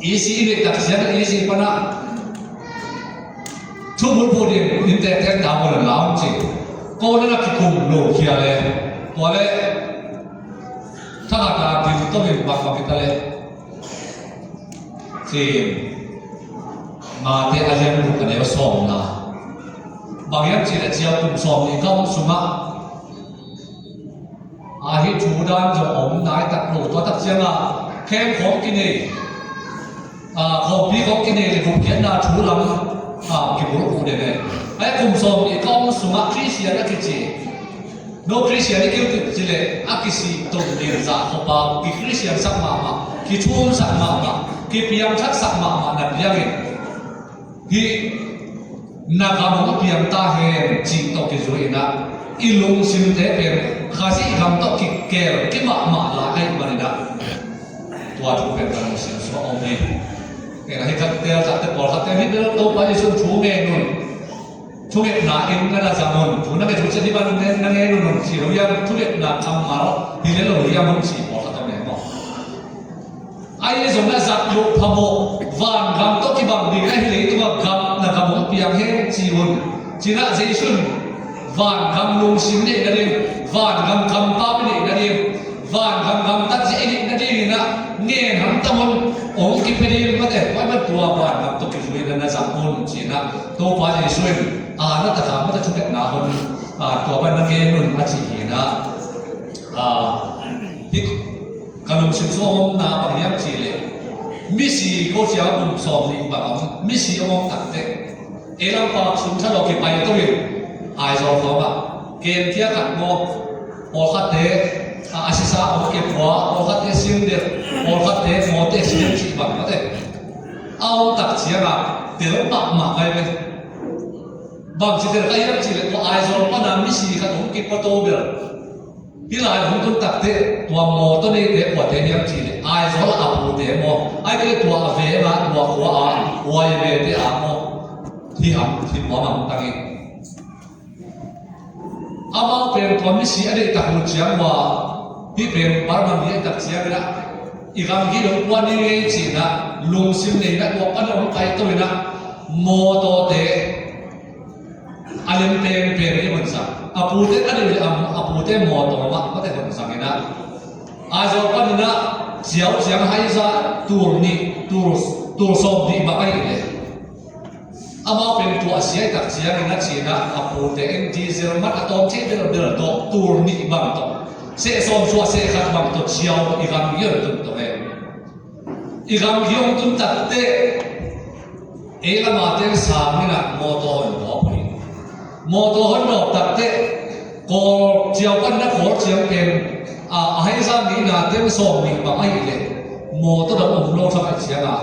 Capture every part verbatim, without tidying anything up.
I si i neih tak ciang i si panah thubul phu ding in tete ta maw, na lam ci. Ko na na kikum lo khia le, tua le thakhat a dim to in bang bang kita le. Ci. Mate a lian guk a neu sawmna. Bang hiam cih leh ciau kum sawmnih ka om sungah a hi thu dan zong om nai tak lo, tua tak ciangah khem khawng kinei, a, khawmpi khawng kinei le gupkhiatna thu lam, a, kibulh uh den e. A hi kum sawmnih ka om sungah Khristian a kici, no Khristian i kilkil ci leh a kisih tong ding zah khawpa, kikhristian sak mahmah, kithum sak mahmah, kipiangthak sak mahmah na piangin, hih na gam hong piang ta hen cih tawh kizui inah i lungsimte pen Khazih gam tawh kikel kimahmah lai ahih maninah tua thu pen ka lungsim sungah om hi. Ken ahi khat tel khat te pawlkhat te hih bel Topa Jesuh thu ngen un, thungetna in na na zang un, thu na nget uh ciang hih bang na ngen un un ci lo hiam, thungetna kammal hi le lo hiam un ci pawlkhat om e maw? Ahi zong na zat loh phamawh, vangam tawh kibang ding ahi leitungah gam, na gam hong piang hen ci un. Cinah Jesuh in vangam lungsim neih nading, vangam kampau neih nading, vangam gamtat zia i neih nadinginah ngen hamtang un hong kipia ding mate, tua ban tua vangam tawh kizui na na zang un cinah Topa Jesuh in a na takah mate thungetna hun, a, tua ban na ngen un a ci hinah, a, hih ka lungsim sung a omna bang hiam cih leh misi ko cia kum sawmnih bang om, misi a om takteh ei lam Pak Sum Tha lo kipai to in Aizawl khawngah kem kia khat maw, pawlkhatte, a, a sisa om kepua, pawlkhatte sim deuh, pawlkhatte mawte sim cih bang mate a om tak ciangah tel mahmah kai ve. Bang ci tel kai hiam cih leh tua Aizawl pana misi khat om kipua to bel. Hih lai hong tun takteh tua mawtaw neite kuate hiam cih leh Aizawl a pute maw, ahih kei leh tua a veng a, tua khua a, huai vete a maw, hih ham, hih muam a hong tang hi. Amau pen tua misi a deih tak uh ciang ua, hih pen Burma mi a tak cianginah i gam hih lo kuan ni ngei cinah lungsim neinah tua pan a hong kaito inah mawtawte a lem pengpeng i hon zang. A pute a lem le a, a pute mawtaw mah mate hon zang inah, a zaw paninah ciau ciang haiza tul nih, tul, tul sawm nih bang ahih leh amau pen tua a sia i tak cianginah cinah a pute in diesel mat a tawm thei belbel tawh tul nih bang tawh, seh sawm suah seh khat bang tawh ciau i gam i hon tun tawh e. I gam hi hong tun takteh ei lama teng sang inah mawtaw hon dawp hi. Mawtaw hon dawp takteh Kawl ciau paninah Kawl ciang pen, a, a haiza ngeina teng sawm nih bang ahih leh mawtaw dang om lo thak ahih cianga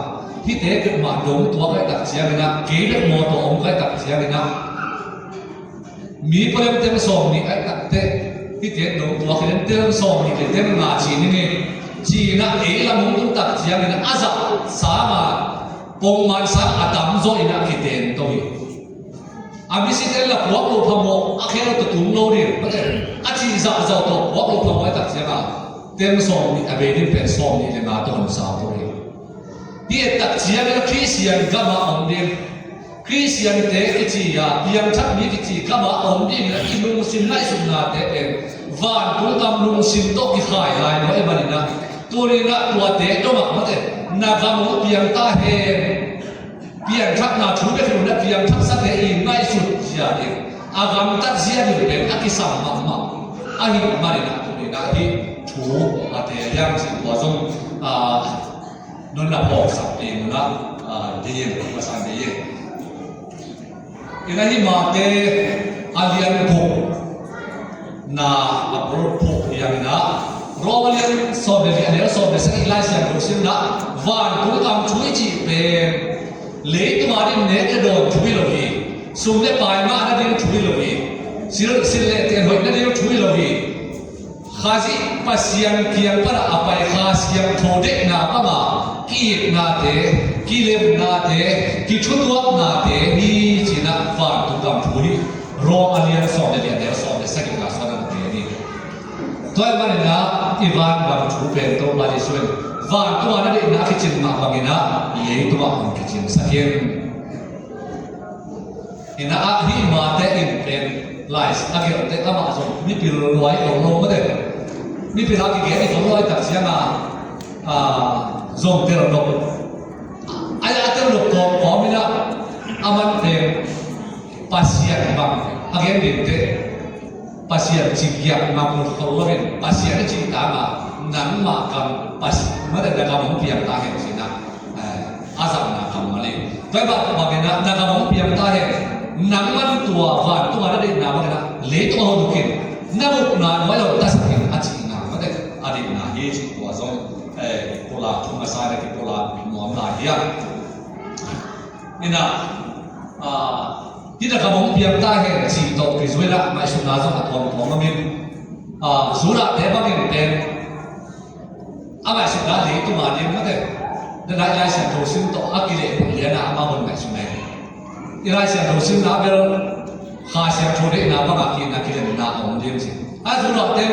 hihte peuhmah dong tuak ahih tak cianginah kei bek mawtaw om ka ahih tak cianginah mi pawlem teng sawm nih ahih takteh hihte dong tuak hi leng teng sawm nih le teng nga ci ning e. Cinah ei lam hong tun tak ciangin a zah sanga pongman sang a tamzaw inah kiten to hi. A misite la puak lo phamawh a khel tawh tum lo ding mate, a cih zahzah tawh puak lo phamawh ahih tak cianga teng sawm nih a bei ding pen sawm nih le nga tawh hon sau to hi. Hih et tak ciangin a Khristian gamah om ding Khristiante kici a piangthak mi kici kama a om dingin a i lungsim ngaihsutnate pen vantung gam lungsim tawh kikhai lai lo e maninah tuninah tuate dongah mate na gam hong piang ta hen. Piangthakna thu bek hi lo na piangthaksate i ngaihsut zia ding a gamtat zia ding pen a kisam mahmah ahih maninah tuninah hih thu a te liang cih tua zong, a, nunna phawksak ding unah, a, ding, a san ding. Inah hih Mate a lian guk na a bul phuk liang inah Rom a lian sawm le li a neu sawm le sagih Lai Siangtho simna vantung gam thu i cih pen leitung a ding nek le dawn thu hi lo hi. Sum le pai ngahna ding thu hi lo hi. Sil, sil le ten hoihna ding thu hi lo hi. Khazih Pasian kiang pana a pai Kha Siangtho deihna panga ki-itnate, kilemnate, kithutuaknate hi cinah vantung gam thu hi. Rom a lian sawm le li a neu sawm le sagih la suan ang te hi. Tua hi maninah i van gam thu pen Topa Jesuh in Vantung a na deihna a kicin mah bangin ah leitungah hong kicin sak in. Ina ah hih Mate in pen lai a gelhte amah zong mipil luai kong lo mate. Mipil a kigen i kong luai tak cianga zong tel lo. Ai a tel lo kong kong ina aman pen Pasian bang a gen dingte. Pasian ci giak ngam khol loin Pasian a ci tanga nangmah kam Pasian mate na kam hong piang ta hen cina. A zakna kam mali tua bangin na kam hong piang ta hen. Nangman tua vantung a na deihna bangin leitung a hong dukin na mukna nuai lo ta sakin a cina mate a deihna hi ci tua zong kipulak thum a sa na kipulak nuam lai hiam. Ina Hih na kam hong piang ta hen cih tawh kizui lah ngaihsutna zong a tuamtuam amin. Judahte bangin pen a ngaihsutna leitung a ding mate. Dana i Lai Siangtho sim tawh a kilehput liana amau hong ngaihsutna hi. I Lai Siangtho simna bel Kha Siangtho deihna bangah kihna kilemna a om ding ci. A Judahte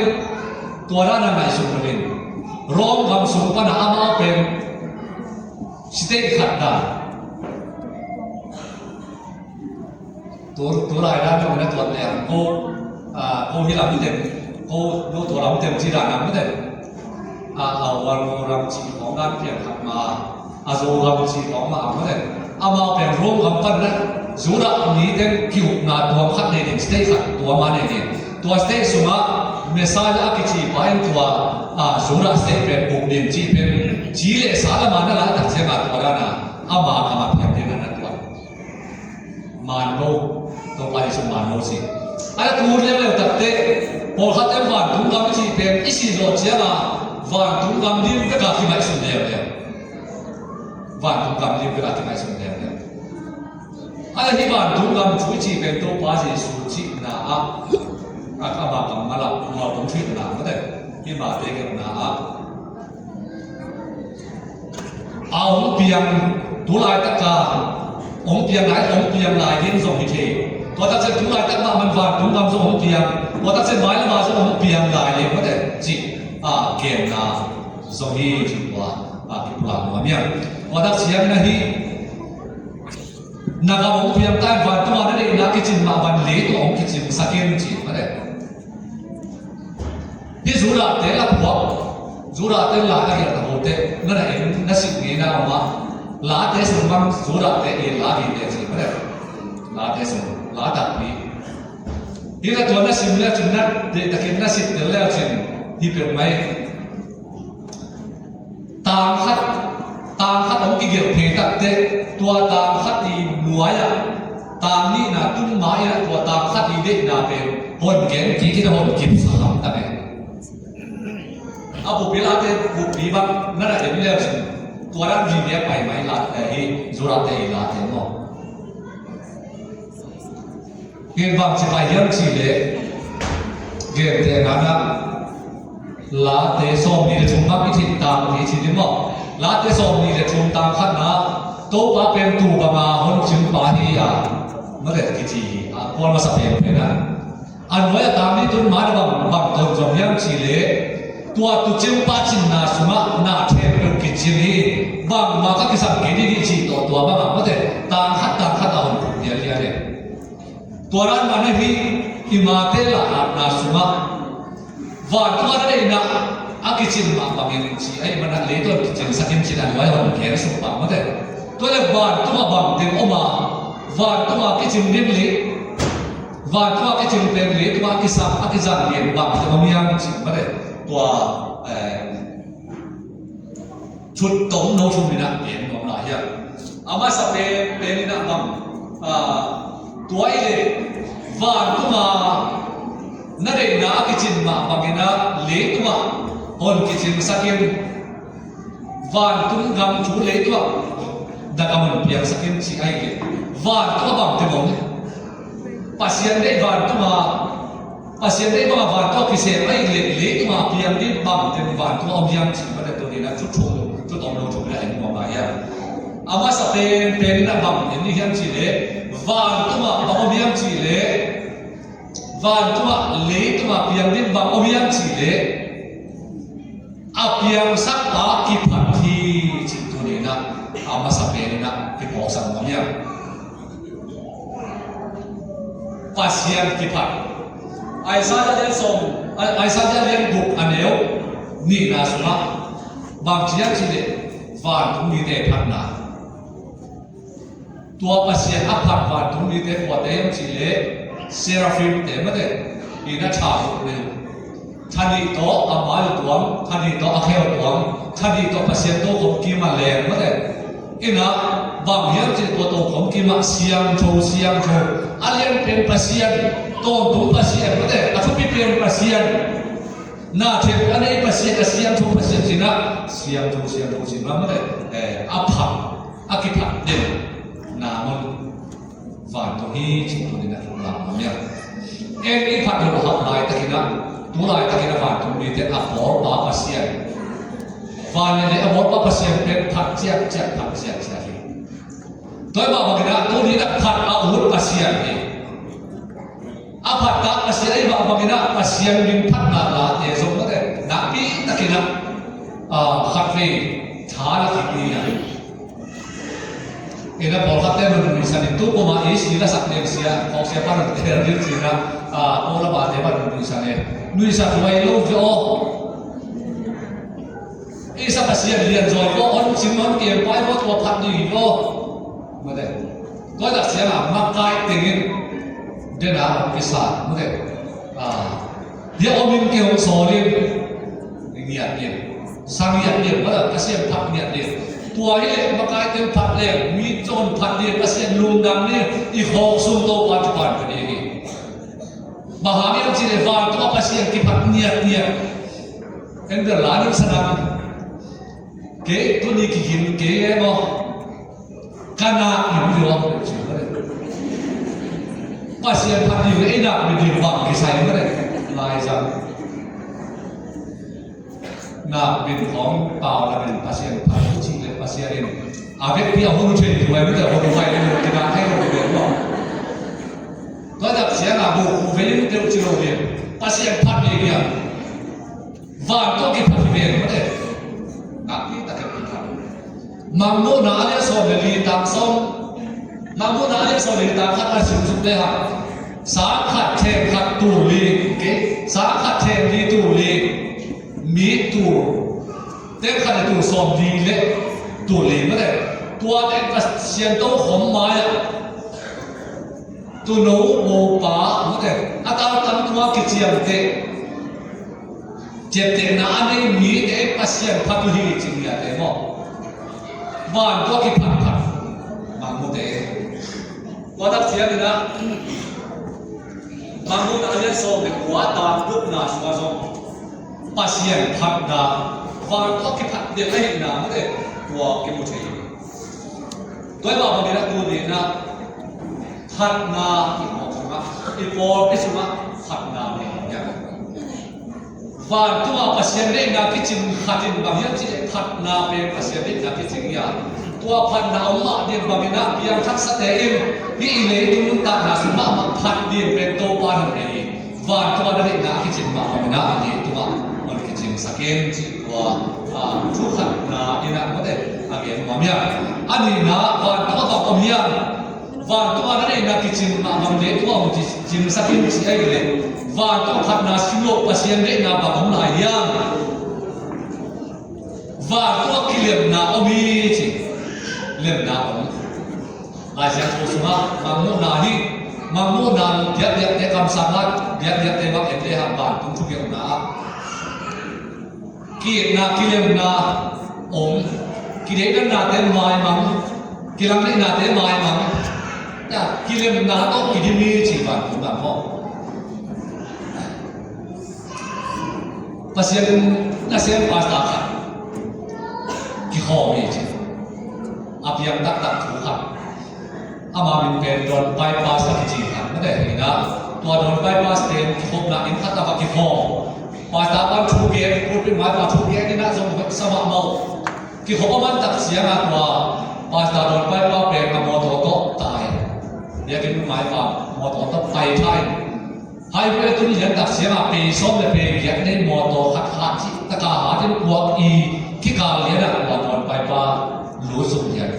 tua dana ngaihsut loin Rom gam sung pana amau pen state khat dan Tu, tu lai dan dong na tuan leng ko, ko hi lam tem, ko lo tua lam tem ci dan lam tem. A, a wal mo lam ci kong dan pian khat ma, a zo lam ci kong ma am tem. Ama pen Rom gam pan na Judah mi ten kiukna tuam khat nei ding state khat tuam a nei ding. Tua state sungah Messiah a kici pa in tua Judah state pen buk ding ci pen ci le sa lam a na lai tak ciang a tua dan a ama ama pian ding na tuan. Manlo, Topa Jesu manlo si. A na tu liang leu takte pawlkhat em vantung gam cih pen i si zawh cianga vantung gam dim beka kingaihsun leuleu. Vantung gam dim beka kingaihsun leuleu. A na hi vantung gam thu i cih pen Topa Jesu cihna ah a kama kam mala mual tung thuitna mate. Hi mate gelhna ah A hong piang tu laitaka hong piang lai, hong piang lai ding zong hi thei. Tua takciang tu laitak mah man vantung gam zong hong piang. Tua takciang mailam ah zong hong piang lai ding mate cih a genna zong hi cih tua a kipulak nuam hiam. Tua takciang na hi na gam hong piang ta in vantung a na deihna kicin mah ban leitung hong kicin sak in cih mate. Hih Judahte la phuak, Judahte la a gelh tapote na na en na sik ngei na om a, late sung bang Judahte i la ding te ci mate. Late sung la takpi. Hih na tua na sim le cin na deih takin na sik tel le cin hi peuh mai. Tang khat, tang khat hong kigelh phei takteh tua tang khat i nuai-ah tang nihna tung ma-in ah tua tang khat i deihna pen hon gen kik in a hon kipsak hamtang e. A buppi late buppi bang na na en leu cin tua dan vive a pai mai la, eh, hi Judahte i late maw. Gen bang ci pai hiam cih leh, gentehna-in ah Late sawmnih le thum bang i theih tang hi ci ding maw? Late sawmnih le thum tang khatna Topa pen tuu banga hon cingpa hi a, mate kici hi a, Paul masa penpen a. A nuai-a tang nih tun ma-in a bang, bang ton zong hiam cih leh tua tuu cingpa cinna sungah na khempeuh kicing hi. Bangmah ka kisam kei ding hi cih tawh tua bangah mate tang khat tang khat a hon puk lianlian e. Tua dan mah na hi, i Mate la atna sungah vantung a na deihna a kicin mah bangin ci ahih manin leitung kicin sak in ci-in a nuai hon gen suk pah mate. Tua leh vantung a bang teng om a, vantung a kicin ding leh, vantung a kicin pen leitung a kisam a kizang ding bang teng om hiam ci mate. Tua, eh, Thut tomno thum in ah en nuam lai hiam? A masa pen, pen in ah bang, ah, tua i leh vantung a na deihna a kicin mah bangin ah leitung ah hon kicin sak in, vantung gam thu leitung ah na gam hon piang sak in ci ahih leh vantung a bang teng om? Pasian deih vantung a Pasian deih banga vantung a kisem ahih leh leitung a piang ding bang teng vantung a om hiam cih mate tuni-in ah thu thum, thu tomno thum in ah en nuam lai hiam? A masa pen, pen in ah bang en ding hiam cih leh vantung ah bang om hiam cih leh, vantung ah leitung a piang ding bang om hiam cih leh, a piangsakpa kiphat Inah, a masa pen inah kiphawksak nuam hiam? Pasian kiphat. Isaiah lian sawm, Isaiah lian guk a neu nihna sungah bang ci hiam cih leh vantung mite phatna. Tua Pasian a phat vantung mite kuate hiam cih leh seraphim te mate, inah tha uk nei uh. Tha nih tawh a mai uh tuang, tha nih tawh a khe uh tuang, tha nih tawh Pasian tokhom kim a leng mate. Inah bang hiam cih tua tokhom kim ah siangtho, siangtho, a lian pen Pasian, tawntung Pasian mate, a thupi pen Pasian, na them a nei Pasian, a siangtho Pasian ci-in ah siangtho, siangtho ci-in ah mate, eh, a phat, a kiphat den na mun vantung hi cih tuni-in ah thu lam nuam hiam? En i phat loh hak laitakin ah, tu laitakin ah vantung mite a bawlpa Pasian, van le lei a bawlpa Pasian pen phat ciakciak, phat ciakciak hi. Tua ahih mah bangin ah tuni-in ah phat a ut Pasian hi. A phat tak Pasian ahih mah bangin ah Pasian min phatna late zong mate nakpi takin ah, ah, khatvei tha na kik ni a. Inah pawlkhatte nunnuisan in tu puma i si lasak ding sia, khawksia pan nun khel ding ci-in ah, ah, pawlkhatte pan nunnuisan e. Nuisak huai lo ve aw. I sa Pasian lianzaw hi aw, hon cing hon kempai aw, tua phat ding hi aw. Mate. Tua tak ciangin makai tengin dena hong kisa mate. Ah. Dia om in kei hong sawl in. Ngiat in. Sa ngiat in, mate, Pasian phat ngiat in. Tua hi leh makai teng phat leng, mi zong phat ding, Pasian lungdam ding, i khawk sung Topa thupha pia ding hi. Bang hang hiam cih leh vantung ah Pasian kiphat ngiatngiat. En bel la ning sa nang. Kei tuni kigin kei leng aw. Ka nak in ding aw. Pasian phat ding ei nak in ding bang kisai mate. Lai zang. Nakpi khawng pau lamin Pasian phat uh cih leh Pasian in a vekpi a hon uh thei ding uh a, mite hon uh vai ding uh, kinak thei lo ding uh. Tua tak ciangin a bu khu vei in teu ci lo ding. Pasian phat ding hiam? Vantung kiphat hi ven mate. Nakpi takin kiphat. Mangmuhna a lian sawm le li tang sawm. Mangmuhna a lian sawm le li tang khat a sim suk le hang. Sang khat theng khat tul li, okay? Sang khat theng li tul li. Mi tul. Teng khat le tul sawm li le tul li mate. Tua teng Pasian tokhom mai-ah. Tuuno mopa mate. A tangtang tua kiciamteh. Ciaptehna a nei mite Pasian phat uh hi ci ngiat e maw. Vantung ah kiphat phat. Mangmuhte. Tua tak ciangin ah. Mangmuhna a lian sawm le kua a tang gukna sungah zong. Pasian phatna. Vantung ah kiphat ding ahihna mate. Tua kimu thei. Tua ahih mah bangin ah tuni-in ah. Phatna i mawk sungah, i pawlpi sungah phatna nei hiam? Vantung ah Pasian deihna kicing khat in bang hiam cih leh phatna pen Pasian deihna kicing hi a. Tua phatna om mah ding bangin ah piangthaksate in hih i leitung nuntakna sung mahmah phat ding pen Topa in hong nei hi. Vantung ah na deihna a kicing mah bangin ah leitung ah hong kicingsak in cih tua, ah, thu khatna in ah mate a gen nuam hi a. A nihna vantung ah bang om hiam? Vantung ah na deihna kicing mahmah leh tua hong ci, cingsak in ci ahih leh vantung phatna sim loh Pasian deihna bang om lai hiam? Vantung ah kilemna om hi ci. Lemna om. Lai Siangtho sungah mangmuhna hi. Mangmuhna biakbiakte kamsang ah biakbiakte bang en lehang vantung thugelhna ah ki-itna kilemna om, kideih dannate maimang, kilangdeihnate maimang. Kilemna tawh kidim hi ci vantung lam maw. Pasian nasem pastor khat kikhawm hi ci. A piang taktak thu khat. Ama min pen Don Bypass a kici khat mate hi na. Tua Don Bypass pen kikhopna inn khat a va kikhawm. Pastor pan thu gen, pulpit mai pan thu gen in ah zong hoih sa mahmah uh. Kikhop a man tak ciangin tua Pastor Don Bypass pen a mawtaw tawh tai. Biakinn maipa mawtaw tawh pai thai. Highway a tun lian tak ciangin pei sawm le pei giat nei mawtaw khat hat cih taka hatin puak i kikal lian ah tua Don Bypass Lut suk lian.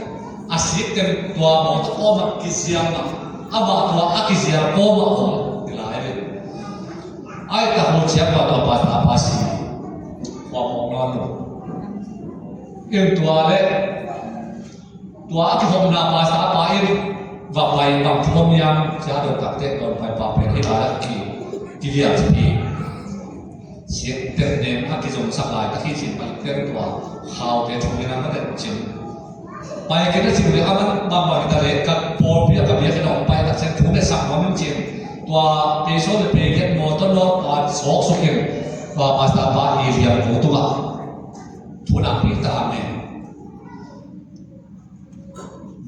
A sik teng tua mawtaw kawmah kiziam a, amah tua a kiziam kawmah om hi lai ve. Ai, tak hu ciang tua, tua pastor pa si. Tua mawng nawn lo. In tua le, tua a kihopna pastor pa in va pai bang thu om hiam cia dot takte, tua pai pa pen hi lai a ki, kivial ci pi. Siat pen nen a kizomsak laitak hi cin, pai pen tua khaute thu hi na ma den cin. Pai kei na cin le a man bang bang hi ta le ka pawlpi a ka biakinn a hong pai tak ciang thu le sak nuam in cin. Tua pei sawm le pei giat mawtaw nawt a sawk suk in tua pastor pa i liang ko tungah thu nakpi tak a ngen.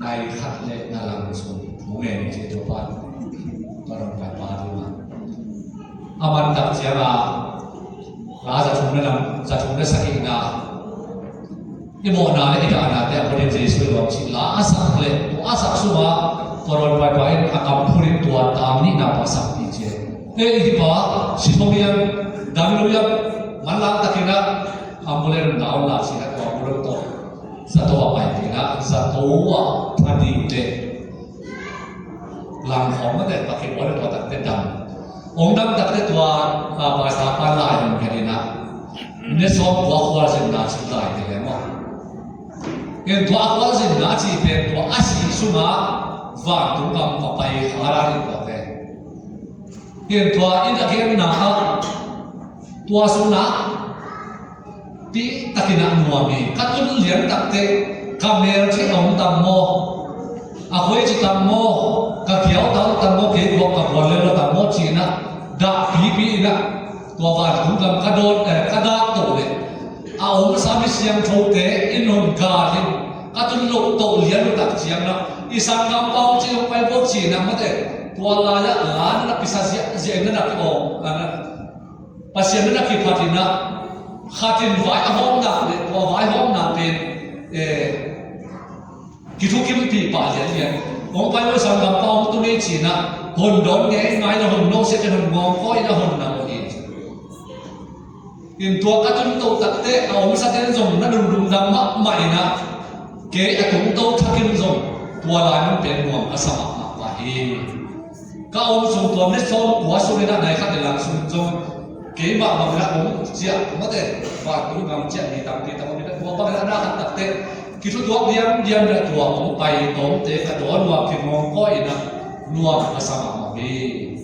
Nai khat le na lang sung thu ngen ci tua pa. Tua dong pai pa thu ma. A man tak ciang a la za thum le nam, za thum le sagihna i mawhna le i dahnate a Pathian Jesuh i lawm cih la a sak le, tua a sak sungah tua dong pai pa in a kam phun in tua tam nihna pa sak pi ci. E, i hi pa, si thong hiam, dam lo hiam, manlang takin a ambulance na om la ci a, tua ambulance tawh zato a pai kei na, zato a pha ding te. Lang khawng mate, pakhe bawl le tua takte dam. Ong dam takte tua, a, pastor pan lai hong khen in a. Ne sawm tua khualzinna ci lai te le maw. Ken tua khualzinna ci pen tua a sih sungah vantung gam va pai kha lai in tua te. Ken tua in a genna ah tua sungah pi takin a nuam hi. Ka tun lian takte ka mel thei a om tam maw? A koi ci tam maw? Ka kiau tam tam maw? Kei buak ka bual lel lo tam maw? Ci-in a dah pipi in a tua vantung gam ka dawn, eh, ka dak to le a omsa mi siangthote in hon gal in ka tun loh to lian lo tak ciang na i sanggam pau ci hong pai bawk ci-in a mate tua lai-ah la na na pisa ziahziah in na na ki-awng a na Pasian na na kiphatin ah, khatin vai a hawmna le tua vai hawmna pen, eh, kithukimpih pah lianlian. Hong pai lo sanggam pa hong tung ei cinah, hon dawn ngeingai na hon nawhsiat in hon ngawngkawi in a hon nang uh hi. In tua ka tun toh takte a omsaten zong na lungdam mahmah inah, kei a tungto thakin zong tua lai mun pen nuam ka sa mahmah pah hi. Ka om sung tua ni sawm kua sung inah nai khat le lang sung zong keimah bang inah om ciah mate, vantung gam ciah ni tampi tam om inah tua bang inah na khat takte kithutuak diamdiam inah tua om pai tawmte ka dawn uh a kingawngkawi inah nuam ka sa mahmah hi.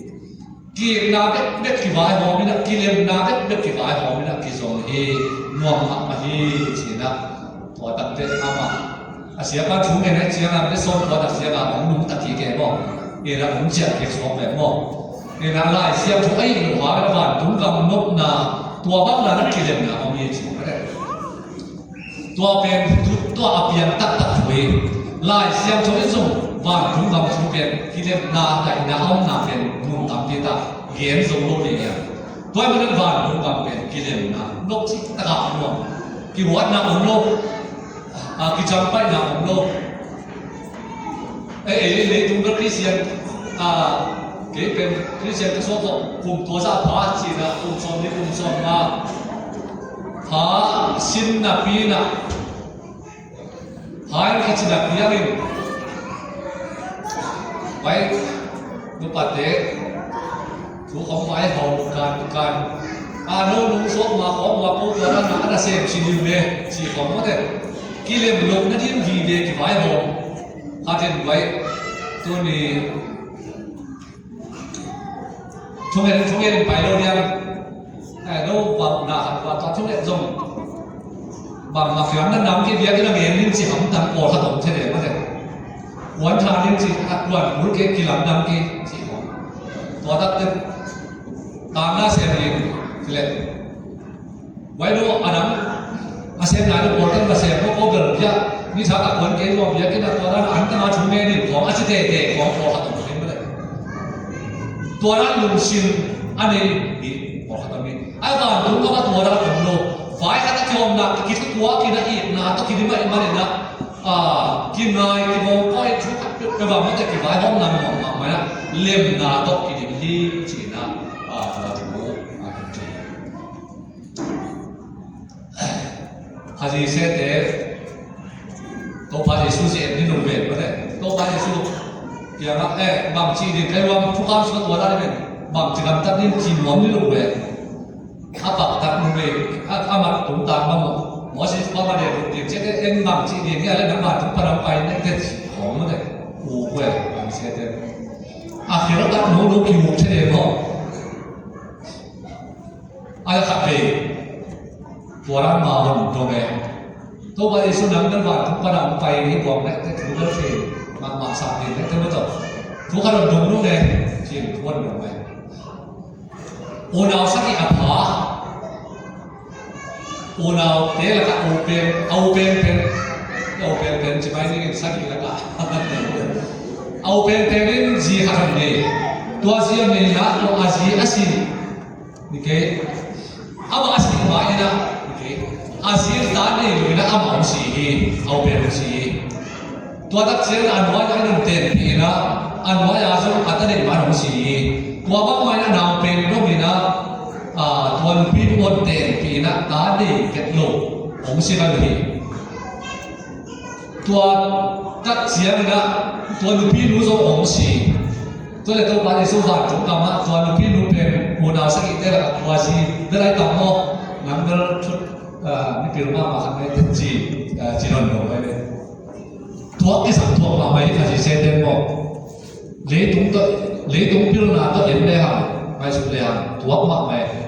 Kiitna bekbek kivaihawm inah, kilemna bekbek kivaihawm inah kizom hi, nuam mahmah hi cinah. Tua takte amah a siapa thu ngen a ciangah, bia sawm tua tak ciangah hong nungta kik e maw? Inah hong ciah kik suak ve maw? Inah Lai Siangtho a ih loh hang inah vantung gam nopna tua bangna na kilemna om hi ci. Tua pen tua a piang taktak thu hi. Lai Siangtho in zong vantung gam thu pen kilemna daihna a omna pen mun tampi tak gen zo lo ding hi. Tua ahih manin vantung gam pen kilemna nop cih takah nuam, kihuatna om lo. A, kicangpaihna om lo. Ei, ei, leitung bel Khristian, a, kei pen Khristian ka suak tawh kum tua zah pha cinah, kum sawm li, kum sawm nga pha sin napi inah, pha in kici napi hangin, bai, nupate thu khawng vaihawm kan kan. A, no nung suak ma khawng ma ko tua dan a na sem sin in me ci khawng mate. Kilem lohna ding vive kivaihawm. Khatin vai tuni thungen, thungen pai lo diam. Ai, no bang na khat tua thungen zong bang ma fiam na nam ke biak in a ngen ning ci hamtang pawlkhat om thei le mate. Kuan tha ning ci a kuan kul ke kilamdang kei ci. Tua takte tangna sem ning ci le. Vai lo a dang a sem nai lo pawlkhat na sem lo ko bel bia ni tha a kuan kei lo biak in a tua dan an tanga thu ngen in khawng a ci tete khawng pawlkhat om thei mate. Tua dan lungsim a nei hi pawlkhat om hi. A vantung gam a tua dan om lo. Vai khat a kihawmna kithutuak in a itna tawh kidim ahih manin a, a, kingai kibawngkawi thu khat peuhpeuh a mate kivaihawmna nuam mahmah inah lemna tawh kidim hi cinah, a, tua thu a kici. Khazih sete Topa Jesu ci en ni lo ve, mate. Topa Jesu kiangah, eh, bangci ding, kei ruang thukham sungah tua dan pen bangci gamtat ding ci nuam ni lo ve. A paktat nu ve, a, a mat tungtang bang maw. Moses pa ma dek ding ciah en bangci ding, hia le nang vantung pan hong pai na teh ci khawng, mate. U kue, bangci te. A khel tak nu nu ki muk thei ding maw. A khat ve. Tua ran ma hon dong e. Topa Jesu nang bel vantung pan a hong pai hi buang leh te thu bel thei mahmah sa ding leh te maw tawh. Thu khat hon dong nung e. Cin thu hon dong e. Unau sagih a pha. Unaute lakah a u pen, a u penpen, a u penpen ci mai dingin sagih lakah a u penpen in zi khat hong nei. Tua zi hong nei in ah tua a zi a si. Ni kei. Amah a sih mah in ah, ni kei. A zi ta nei lo in ah amah hong si hi, a u pen hong si hi. Tua tak ciangin a nuai-ah in hong tenpih in ah, a nuai-ah zong a ta neih mah in hong si hi. Tua bangmah in ah nau pen dong in ah, a, tua nupi nu hong tenpih in ah ta nei vet lo hong si kha hi. Tua tak ciangin ah tua nupi nu zong hong si. Tua leh Topa Jesu vantung gam ah tua nupi nu pen unau sagihte lakah tua zi bel a tam maw? Nang bel thut, ah, mipil mahmah khat mah hi teh ci, ah, ci nawn lo mah hi. Tuak kisam tuak mahmah hi, Khazih seten maw? Leitung tawh, leitung pilna tawh en le hang, ngaihsut le hang, tuak mahmah hi.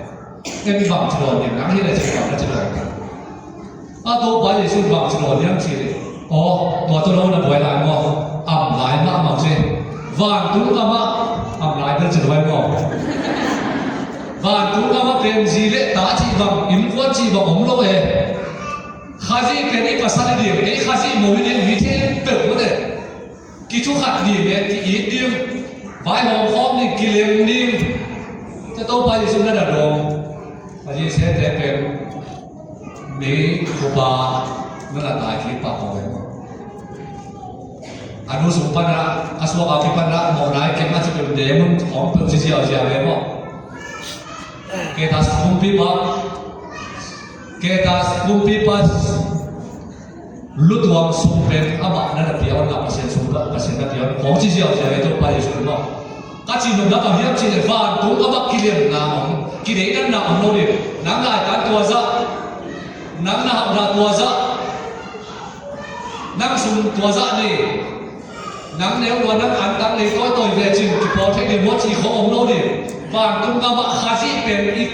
En bang ci lo ding, nang hi le ci bang na ci lo ding. A Topa Jesu bang ci lo ding ci le. Aw, tua tawh lo na buai lai maw? Am lai mahmah ci. Vantung gam ah am lai bel ci lo maw? Vantung gam ah pen zi le ta cih bang, innkuan cih bang om lo e. Khazih pen i pasal hi ding, ei Khazih mo hi ding, mi khempeuh maw te. Kithukhat ding e, ki-it ding, vaihawm khawm ding, kilem ding. Tua Topa Jesu na na dawng. Khazih sete pen mi khupa na na tai khi pa ko ve maw? A nu sung pan a, a suak a kipan a, mawhna i kem a ci peuh, demun khawng peuh ci ziauziau ve maw? Ketas kumpipa, Ketas kumpipa lutuang sung pen amah na na pia on la, Pasian sung la, Pasian na pia on, khawng ci ziauziau ve Topa Jesu maw? Ka cih nopna bang hiam cih leh vantung gam ah kilemna om, kideihdanna om lo ding. Nang laitan tua zah, nang na hauhna tua zah, nang sum tua zah nei, nang neu lua, nang antang nei tawitawi ve cin kipawl thei ding maw cih khawng om lo ding. Vantung gam ah Khazih pen i,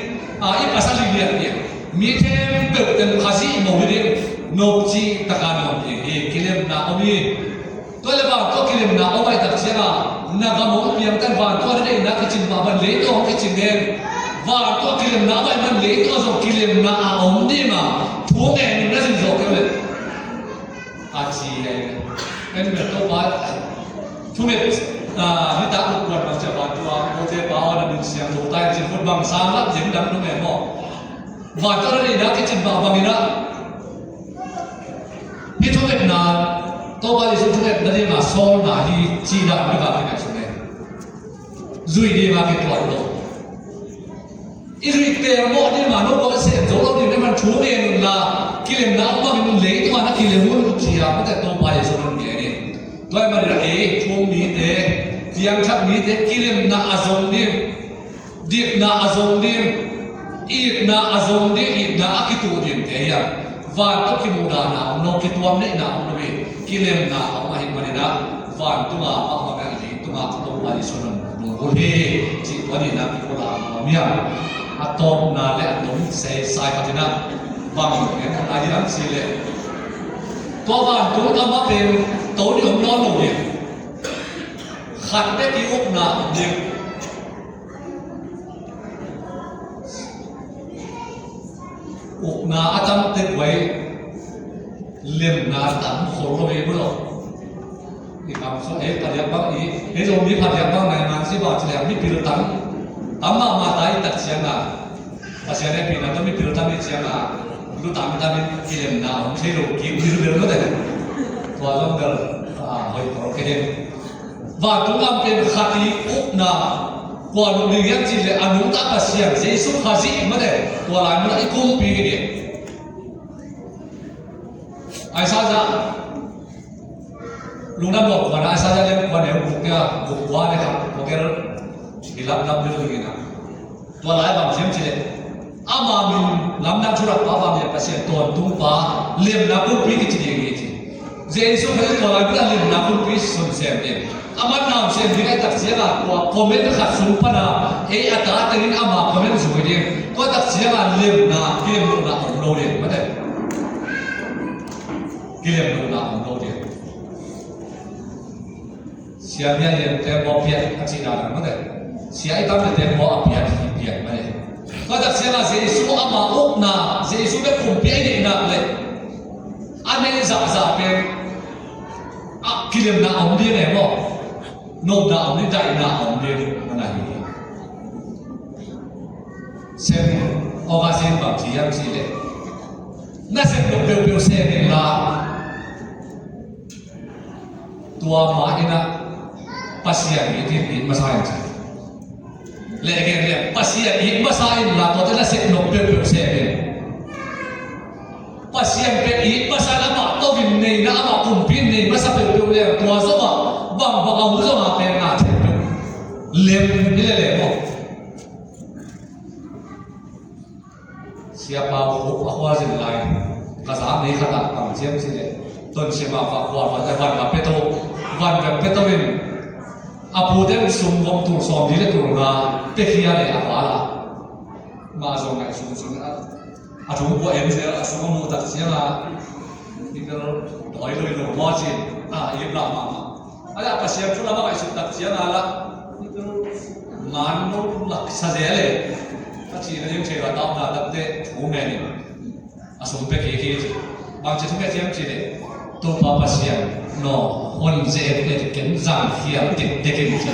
a, i pasal hi lian ding. Mi khempeuh teng Khazih mo hi ding. Nopci taka na om ding hi, kilemna om hi. Tua leh vantung ah kilemna om ahih tak ciangin na gam hong piang tan, vantung ah na deihna kicing mah bang leitung ah hong kicing ngen. Vantung ah kilemna om ahih man leitung ah zong kilemna a om ding a, thu ngen na zin zawh kei uh leh. A ci hi. En bel Topa thunget, a, nitak kuan bang ciang vantung ah kote pa aw na min siang lo tai cin khut bang sang lak zem dang nung e maw? Vantung ah na deihna kicing mah bangin ah, hih thungetna, Topa Jesu thungetna ding a sawlna hi cih dan bek a kingaihsun e. Zuih ding a kituat lo. I zuih pelmawh ding a, no pawl sem zo lo ding a, man thu ngen un la, kilemna om bangin leitung ah na kilem un ci a, mate, Topa Jesu na ngen in. Tua ahih manin ah ei thu um mite, piangthak mite kilemna a zong ding. Dikna a zong ding, itna a zong ding, itna a kituh dingte hiam? Vantung kimuhdahna om lo, kituam neihna om lo hi, kilemna a om ahih manin ah, vantung a mah bangin ah leitungah Topa Jesu na muh ding uh hi, cih tua ni na kipulak nuam hiam? A tawpna le a tom sei sai khat in ah bang gen lai hiam cih leh, tua vantung a mah pen to ding om nawn lo hi. Khat bek i ukna om ding. Ukna a tam tek vai, lemna tam khol lo ve maw lo. I kam sung ei phadiak bang i, ei Zomi phadiak bang nai man si ba ci leng mipil tam, tam mahmah ta i tak ciang a. Pasian hehpihna tawh mipil tam i ciang a, lu tam tam i kilemna om thei lo kik ding bel maw te. Tua zong bel, a, hoih khol kei ding. Vantung gam pen khat i ukna kua nung ding hiam cih leh a nungta Pasian Jesu Khazih mah te, tua lai mun ah i kumpi hi ding. Isaiah, Lungdam Mual khuan ah Isaiah lian kua neu guk, guk kua le khat, kua gel hi lamdam ding hi na. Tua lai bang hiam cih leh, ama min lamdang thurak pa bang hiam, Pasian tawntung pa, lemna kumpi kici ding hi ci. Jesu Khrist tua lai bulah lemna kumpi sun sem ding. Aman nam sem ding ahih tak ciangin tua comment khat sung pan a, ei a ta tengin ama comment zui ding. Tua tak ciangin lemna, kilemlohna om lo ding. Mate. Kilemlohna om lo ding. Sia bia lian te maw piat a cihna dan mate. Sia i tam te maw a piat hi piat mate. Tua tak ciangin Jesu ama ukna, Jesu bek kumpi a i neih nak leh a neih zahzah pen a kilemna om ding e maw. Nopna om ding, daihna om ding, a na hi. Saint Augustine bang ci hiam cih leh, na sep nop peuhpeuh sem in la, tua ma in a Pasian it in, it masa in ci. Leh gen leh, Pasian it masa in la, tuate na sep nop peuhpeuh sem in. Pasian pen it masa in, amah to in neihna, amah kumpi in nei masa peuhpeuh leh, tua zong ah, bangbang a hun zong ah pen na thei peuh. Lem hi leh lem aw. Sia Pau Khup a khualzin lai ka zak ni khat ah bang ci hiam cih leh, Tonsim ah va khual, van, van va pia to, van va pia to in a pute in sum gawm tul sawmli le tul nga pia khia leh a val ah. Mah zong ngaihsun sun a, a thu pua en zel a sum a muh tak ciangin a, i bel dawi lo i lo maw ci a, i lim lah mahmah. A leh Pasian thu lam a ngaihsut tak ciangin a lah, i bel man lo lak sa zel e. A cihna ding thei lo a, taupna dangte thu men in a sum pia kik hi ci. Bangci thu pia hiam cih leh, Topa Pasian, no, hon ze et et ken zang khial tek tek in ci.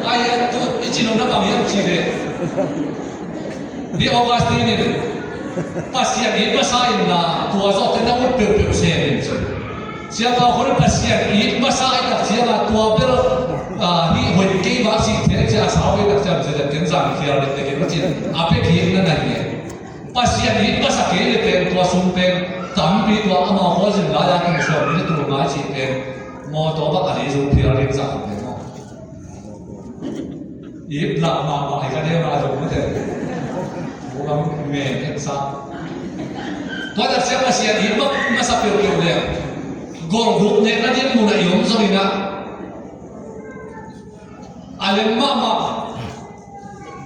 Ai, tu i ci nopna bang hiam cih leh, St. Augustine in, Pasian it masa in la, tua zawh teh na ut peuhpeuh sem in ci. Sia Pau Khup in Pasian it masa ahih tak ciangin tua bel, ah, hih hoih kei bang cih theih ciang a sau ahih tak ciang, sia ken zang khial tek tek in ci a pia kik na na hi. Pasian it masa kei leh pen tua sum pen tampi, tua amau khualzin lai-a tul sawmli le tul nga cih pen mawtaw bang a lei zo phial ding zah pen maw. Ip lah mahmah hi ka dei mah zong mate. Bulam men et sa. Tua tak ciang Pasian it masa peuhpeuh leh, golguk nekna ding mun ah i om zongin ah, a lem mahmah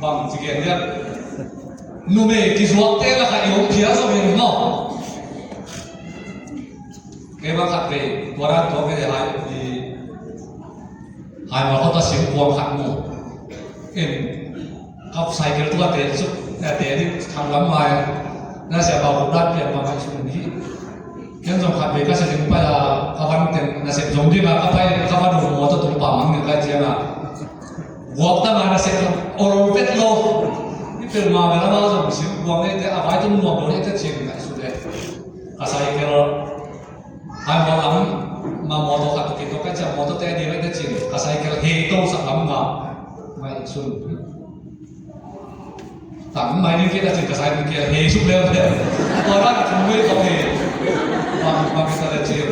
bang ci gen lian, numei kizuakte lakah i om phial zongin maw. Kei bang khat vei tua dan tua kei hai i Hai, mawtaw tawh singkuang khat mu in, ka cycle tua te suk, eh, te ding thang lam mai, na sia bau dan pian ma mai suk ni. Ken zong khat vei ka sia ding pai a, ka van ten na sep zong ding a, ka pai, ka van mawtaw tung pa mang ni kai ciang a. Guak ta ma na sep zong, ol ol vet lo. Ni pel ma vel a ma zong singkuang ni te, a vai tung nuam lo ni te cing na isu te. Ka cycle Hai, mawtaw lam, ma mawtaw khat tawh kituak ka ciah, mawtaw te a ding a i te cin, ka cycle hei to sak lam nga. Mai sun. Tang mai ding kit a cin, ka cycle hei suk leuleu. Tua dan a thum vei tawh hei. Bang, bang kita le cin.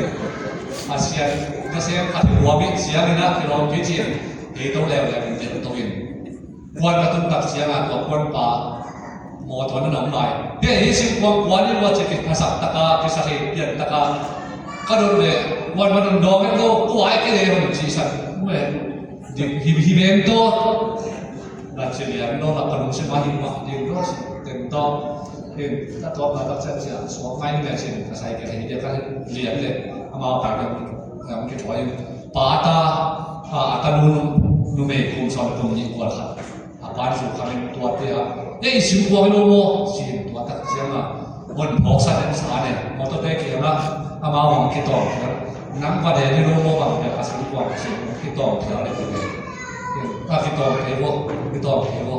A sian, ka sem khat hei hua bit sian ina kilawm kit cin. Hei to leuleu in tel to in. Kuan ka tung tak ciangin tua kuanpa mawtaw na nong lai. Hei, hih singkuang kuan in ua ci kiphasak taka, kisakhe pian taka ka dot leh kuanpa nong dawng en lo, kua ai kei leh hong ci san. Ue, hi, hi ben to. Na ci lian lo, na ka lungsim ah hi mah ding lo, si teng to. Hin, ka tawpna tak ciang cia, suak ngai ni leh cin, ka cycle hei dia ka lian leh, amau pai dong, dong kithuai. Pa ta, a, a tanu numei kum sawm le kum nih kual khat. A pan zu khamin tuate a, ei, singkuang lo maw? Sin tua tak ciang a, hon phawk sa den sa ne. Mawtaw te kiang a, amau hong kitawng khial. Nang va de ni lo maw bang pia ka singkuang sin hong kitawng khial le kute. A kitawng thei vo, kitawng thei vo.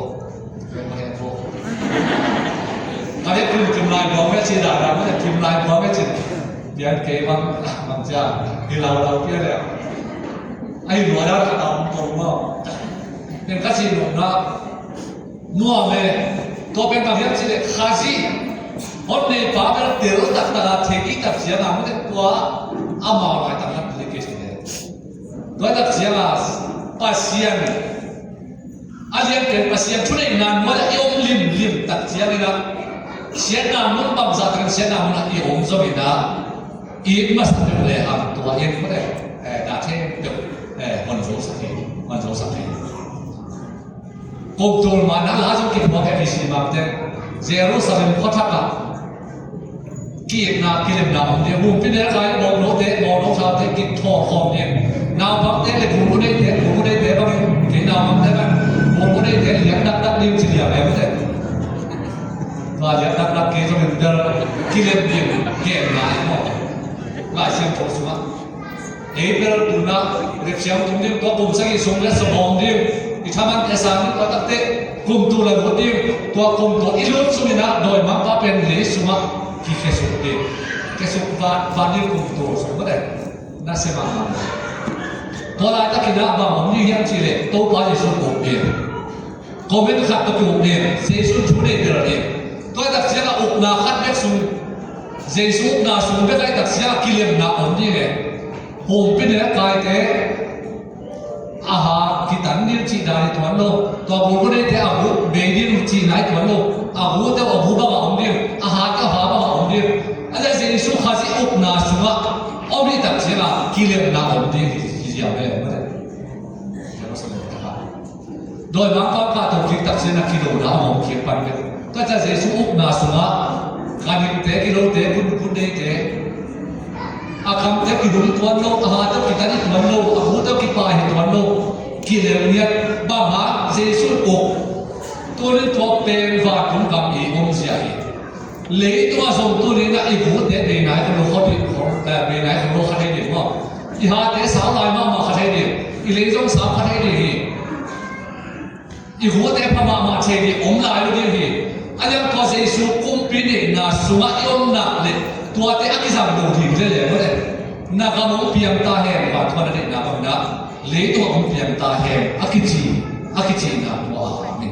Ka dek kim, kim lai buang me ci da, da me kim lai buang me ci. Pian kei bang, bang cia, hi lau lau pia le. Ai lua da ka tam tong maw. Pen ka ci nopna nuam e. Tua pen bang hiam ci le Khazih. Hon Pa bel tel taktak a thei kik tak ciangin mate tua amau laitak khat tel kei si le. Tua tak ciangin Pasian a lianpen Pasian thuneihna nuai-ah i om limlim tak ciangin ah siatna mun bangzah takin siatna munah i om zongin ah i masa deuh le hang tua in mate, eh, dah thei deuh, eh, hon zosak hi, hon zosak hi. Kum tul ma nang la zong kiphuak e, P C Mangte Jerusalem khuathak ah ki-itna kilemna om ding. Humpinelkai bawngnote, bawngno thaute kithawh khawm ding. Naupangte le gulguneite, gulguneite bangin kei naupangte bang gulguneite liak dakdak ding ci liak e mate. Tua liak dakdak kei zongin bel kilem ding genna e maw. Lai Siangtho sungah ei bel tuna rep siang tum ding, tua kum sagih sung le sawm ding, i thaman e sang ding, tua takte kum tul a lut ding, tua kum tul i lut sungin ah dawimangpa pen lei sungah kikhiasuk ding, khiasuk vat vat ding kum tul sung mate. Na sia mahmah. Tua laitakin ah bang om ding hiam cih leh Topa Jesu uk ding. Comment khat tawh ki-uk ding, Jesu thu nei bel ding. Tua tak ciangin ukna khat bek sung, Jesu ukna sung bek a tak ciangin kilemna om ding e. Humpinelkaite a ha kitan ding cih dan hi tuan lo. Tua gulguneite a gu bei ding cih nai tuan lo. A gute a gu bangah om ding, a hate a ha bangah om ding. A leh Jesu Khazih ukna sungah om hi tak ciangin kilemna om ding hi, hi ziau e. Dawimangpa pahtawi kik tak ciangin a kilona a om kik pan ve. Tua ciang Jesu ukna sungah ganhingte, kilote, gun, gunneite, a kamte kidum tuan lo, a hate kitan hi tuan lo, a gute kipai hi tuan lo. Kilem ngiat bang hang Jesu uk. Tunin tua pen vantung gam i omzia hi. Leitungah zong tuni-in ah i gute bei nai khol lo kha ding, eh, bei nai khol lo kha thei ding maw? I hate sau lai mahmah kha thei ding, i lei zong sau kha thei ding hi. I gute pha mahmah thei ding om lai lo ding hi. A liang tua Jesu kumpi neihna sungah i om nak leh tuate a kizang lo ding lel e maw le. Na gam hong piang ta hen, vantung a na deihna bangin ah leitungah hong piang ta hen a kici, a kicihna tua a om hi.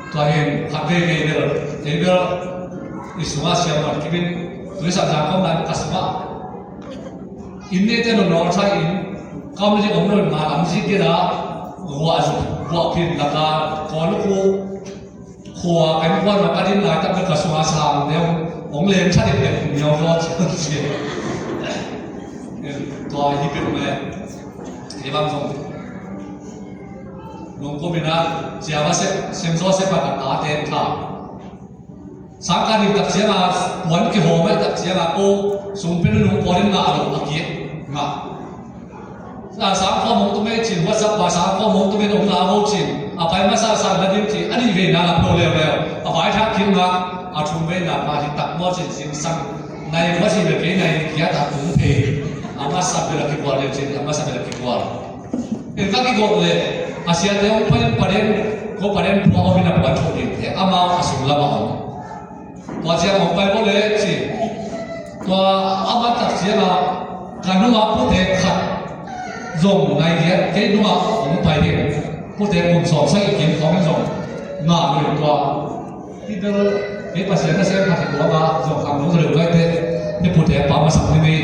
Tua hi in khat veivei bel, kei bel i sungah siamah kibin, tuisat zangkong lai ka sungah inn neite nunnawl thai in, kam le dik om lo in, ma lam zik kei la, guah zuk, guah phin laka, kawl khu, khua kan kuan ma ka din laitak bel ka sungah sang deuh, hong leng tha dekdek niau zaw ci, ci. Tua hi peuh mah e. Kei bang zong nungkum in ah, Sia Joseph, Sia Joseph a ka tate tha. Sangkah nih tak ciangin, puan kihawm tak ciangin, ko sungpi nunung pawl in ngah lo, a kiak ngah. A, sangkhawm hong tum ei cin, WhatsApp pa sangkhawm hong tum ei hong la ho cin. A pai masa san na ding cin, a nih veina la pho leuleu. A vaithak khin ngah, a thum veina pa hi tak maw cin, zingsang. Nai maw cin ve kei nai, kia ta tung thei. A masa bel a kikual leu cin, a masa bel a kikual. Eng ka kigawh leh a siate hong pai in paden, ko paden pua om in a puan thuh ding te amau a sung lamah om. Tua ciang hong pai ko leh ci. Tua a man tak ciangin ka nungah pute khat zong nai lian kei nungah hong pai ding. Pute kum sawm sagih kim khawng in zong ngah lo in tua. Hih bel, hih Pasian nasem khat hi tua bang, zong khang lo zaw leu kaite, hih pute pa masak ni mei,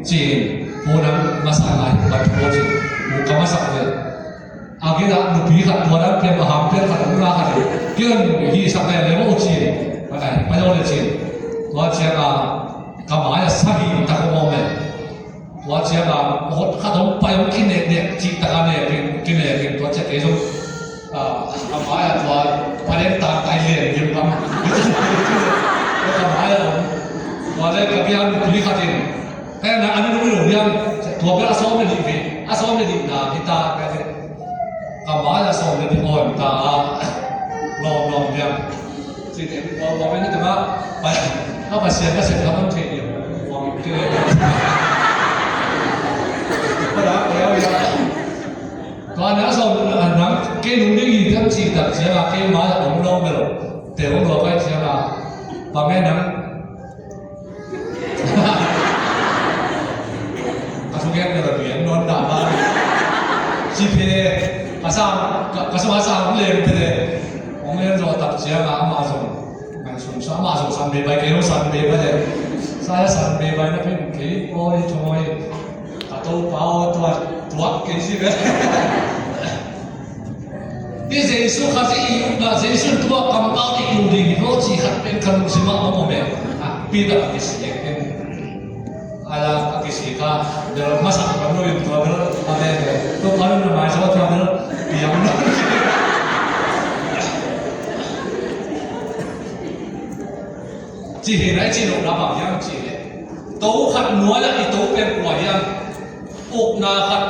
ci-in, pu nang masak ngai, ban thu ci, pu ka masak ve. A gina nupi khat tua dan pian, a hang pian khat, a nuna khat hi, kian hi sak le le mo ci-in, pa nai, pa yo le ci-in, tua ciang a, ka mai a sagih tak om e. Tua ciangin hot khat hong pai hong kinehnek cih takin a nekin, kinekin tua ciang kei zong, ah, a mai-ah tua palen tan tai lian lian bang. Tua ka mai-ah tua le ka bia nupi khat in. Hei na, a nung lo liang, tua bel a sawm le nih ve, a sawm le nihna hi ta, ka mai-ah sawm le nih om ta a, lawm lawm liang. Ci te, tua, tua pen te ma, pa, ka Pasian ka sem ka man thei dia. Tua, te, tua, tua, tua, tua, na sawm, nang, kei nung ding hi tam ci tak ciang a, kei ma om lo mel. Te om lo kai ciang a, pa me nang. Ka thugen ka la biang non da ba. Ci phe, ka sa, ka, ka sa, ka sa lem phe. Hong len zawh tak ciangah amah zong ngaihsun sa, amah zong Sunday bai, kei zong Sunday bai le. Sa Sunday bai na phin kei aw, i thawi a Topa aw, tua tuak kei si ve. Hi Jesu Khazih i ukna, Jesu in tua kampau i uk ding hi lo ci khat pen ka lungsimah a om e. Ah, Peter a kisik in. Ala a kisik a bel masak ka lo in tua bel a ve ve. Tua pa nun na mai sa tua bel piang lo. Ci hi nai ci lo na bang hiam ci le. To khat nuai a i to pen kua hiam. Ukna khat,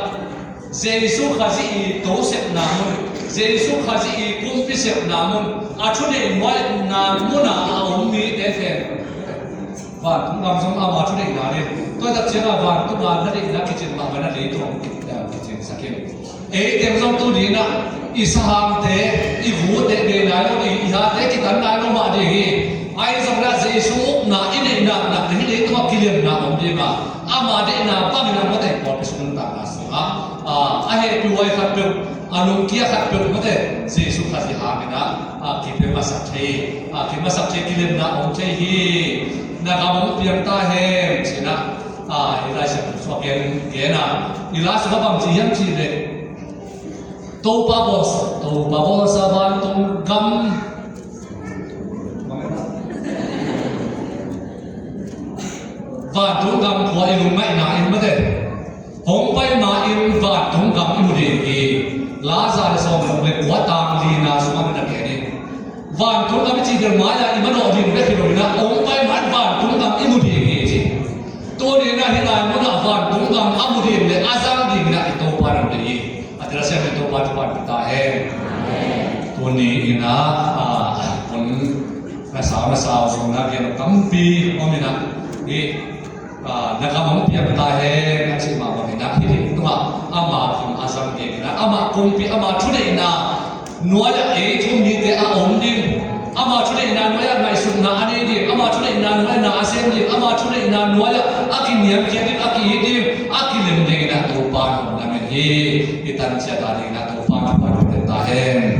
Jesu Khazih i to sepna mun, Jesu Khazih i kumpi sepna mun, a thuneihna mun a a om mite pen vantung gam zong ama thuneihna ding. Tua tak ciangah vantung a na deihna kicin mahmah na leitung kicin sakin. Ei teng zong tu dinah i sahangte, i vute bei nai lo, i hate kitan nai lo mah ding hi. Ahi zongin ah Jesu ukna i neih naknak le hih leitungah kilianna om ding a, ama deihna bangin a mate pawlpi sung nuntakna sungah a hehpih huai khat peuh, a lungkia khat peuh mate Jesu Khazih hangin ah a kipe masak thei, a kimasak thei, kilianna om thei hi. Na gam hong piang ta hen cinah a i Lai Siangtho sungah gen gen a, i la sungah bang ci hiam cih leh Topa bawlsa, Topa bawlsa vantung gam, vantung gam khua i lungngaihna in mate hong pai ma in vantung gam i mu ding hi. Lazar le sawm le kua tang lina sungah min a gen in vantung gam i cih tel mai-ah i manawh ding bek hi lo in ah hong pai ma in vantung gam i mu ding hi ci. Tuni in ah hih lai munah vantung gam a mu ding le a zang ding in ah i Topa in a deih hi. A tel a siam in Topa thupha pia ta hen. Tuni in ah, ah, hun na sau na sau zong na gen tampi om in ah, hi, ah, na gam hong piang ta hen a cih mah bangin ah hih ding tungah ama kim a zang ding in ah ama kumpi, ama thuneihna nuai-ah ei thu-um mite a om ding, ama thuneihna nuai-ah ngaihsutna a nei ding, ama thuneihna nuai-ah na a sem ding, ama thuneihna nuai-ah a kiniamkhiat ding, a ki-it ding, a kilem ding in ah Topa in hong lamen hi. I tan ciat a ding in ah Topa in thupha pia ta hen.